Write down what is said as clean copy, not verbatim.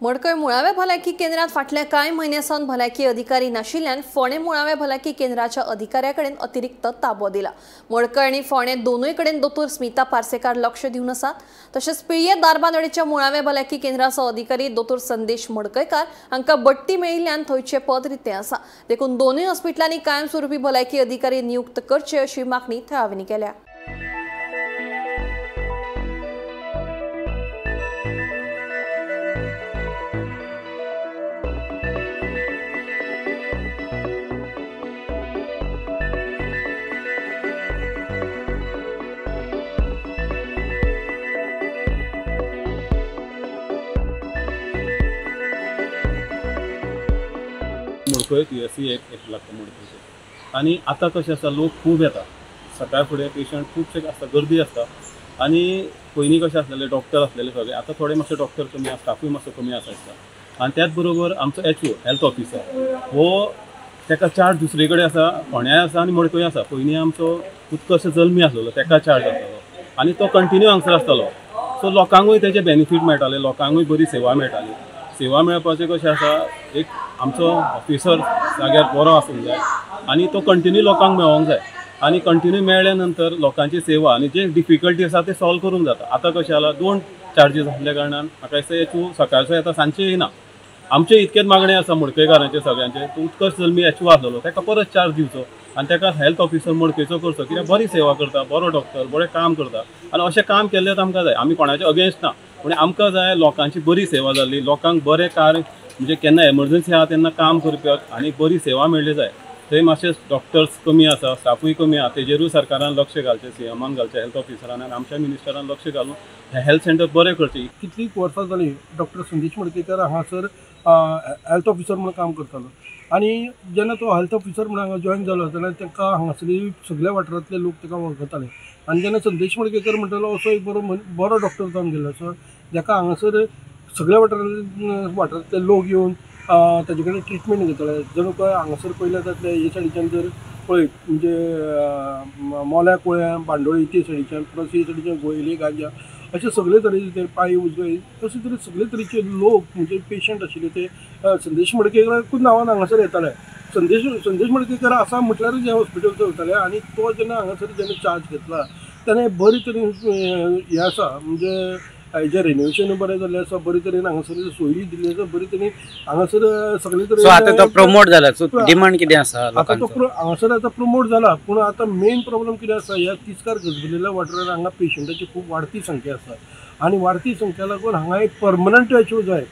मडकय मुळाव्या भलायकी केंद्रात फाटल्या कांय म्हयन्यां सावन भलायकी अधिकारी नाशिल्ल्यान फोंडें मुळाव्या भलायकी केंद्राच्या अधिकाऱ्या कडेन अतिरिक्त ताबो दिला। मडकय आनी फोंडें दोनूय कडेन दोतोर स्मिता पार्सेकार लक्ष दिवन आसात। तशेंच पिळये दारबांदोडेच्या मुळाव्या भलायकी केंद्राचो अधिकारी दोतोर संदेश मडकयकार हांकां बडटी मेळिल्ल्यान थंयचें पद रितें आसा। देखून दोनूय हॉस्पिटलांनी कायमस्वरूपी भलायकी अधिकारी नियुक्त करचे अशी मागणी थळाव्यांनी केल्या। मडकय पी एस सी एक एक लागता मडकयचे आनी आतां कशें आसा, लोक खूब येता, सकाळ फुडें पेशंट खुबशे आसता, गर्दी आसता। आनी पयलीं कशें आसलेले डॉक्टर आसलेले सगळे, आतां थोडे मातशे डॉक्टर कमी आसा, स्टाफूय मातसो कमी आसा दिसता। आनी त्याच बरोबर आमचो एच ओ हेल्थ ऑफिसर हो तेका चार्ज दुसरे कडेन आसा, फोंड्याय आसा आनी मडकय आसा। पयलीं आमचो उत्कर्श जल्मी आसलेलो तेका चार्ज आसतालो आनी तो कंटिन्यू हांगसर आसतालो। सो लोकांकूय तेजे बेनिफीट मेळटाले, लोकांकूय बरी सेवा मेळटाली। सेवा मेळपाचें कशें आसा, एक आमचो ऑफिसर जाग्यार बरो आसूंक जाय आनी तो कंटिन्यू लोकांक मेळोंक जाय आनी कंटिन्यू मेळ्ळ्या नंतर लोकांची सेवा आनी जे डिफिकल्टी आसा ते सॉल्व करूंक जाता। आतां कशें जाला, दोन चार्जीस आसल्या कारणान म्हाका दिसता एच ओ सकाळचो येता, सांजचे येना। आमचें इतकेंच मागणें आसा मडकयकारांचें सगळ्यांचें, तो उत्कर्श जल्मी एच ओ आसलेलो ताका परत चार्ज दिवचो आनी ताका हेल्थ ऑफिसर मडकयचो करचो, कित्याक बरी सेवा करता, बरो डॉक्टर, बरें काम करता आनी अशें काम केल्लें आमकां जाय। आमी कोणाचे अगेन्स्ट ना, पूण आमकां जाय लोकांची बरी सेवा जाल्ली, लोकांक बरें कार्य म्हणजे केन्ना एमर्जन्सी आहा तेन्ना काम करपाक आनी बरी सेवा मेळ्ळी जाय। थंय मातशे डॉक्टर्स कमी आसा, स्टाफूय कमी आहा, तेजेरूय सरकारान लक्ष घालचें, सीएमान घालचें, हेल्थ ऑफिसरान आनी आमच्या मिनिस्टरान लक्ष घालून हें हेल्थ सेंटर बरें करचें। कितलीं वर्सां जालीं डॉक्टर संदेश मडकयकार हांगासर हेल्थ ऑफिसर म्हणून काम करतालो आनी जेन्ना तो हेल्थ ऑफिसर म्हणून हांगा जॉयन जालो तेन्ना तांकां हांगासरली सगळ्या वाठारांतले लोक ताका वळखताले आनी जेन्ना संदेश मडकयकार म्हणटालो असो एक बरो बरो डॉक्टर जावन गेलो असो जाका हांगासर सगळ्या वाठारांतले लोक येवन ताजे कडेन ट्रिटमेंट घेताले। जणू काय हांगासर पयलें जातलें हे सायडीच्यान जर पळयत म्हणजे मोल्या कुळ्या बांडोळी ते सायडीच्यान प्लस हे सायडीच्यान गोयली गांजा अशे सगळे तरेचे पांय उजवे अशे तरे सगळे तरेचे लोक म्हणजे पेशंट आशिल्ले ते संदेश मडकयकाराकूच नांवान हांगासर येताले। संदेश मडकयकार आसा म्हटल्यारूच हें हॉस्पिटल चलतालें आनी तो जेन्ना हांगासर जेन्ना चार्ज घेतला तेन्ना बरे तरेन हें आसा म्हणजे हेजें रेनोवेशन बरें जाल्लें आसा, बरे तरेन हांगासर सोयी दिल्ली आसा, बरे तरेन हांगासर सगळे तरेन आतां तो प्रमोट जाला। सो डिमांड कितें आसा आतां तो हांगासर आतां प्रमोट जाला, पूण आतां मेन प्रॉब्लम कितें आसा, ह्या तिस्कार गजबजलेल्या वाठारांत हांगा पेशंटाची खूब वाडती संख्या आसा आनी वाडती संख्या लागून हांगा एक परमनंट एच ओ जाय।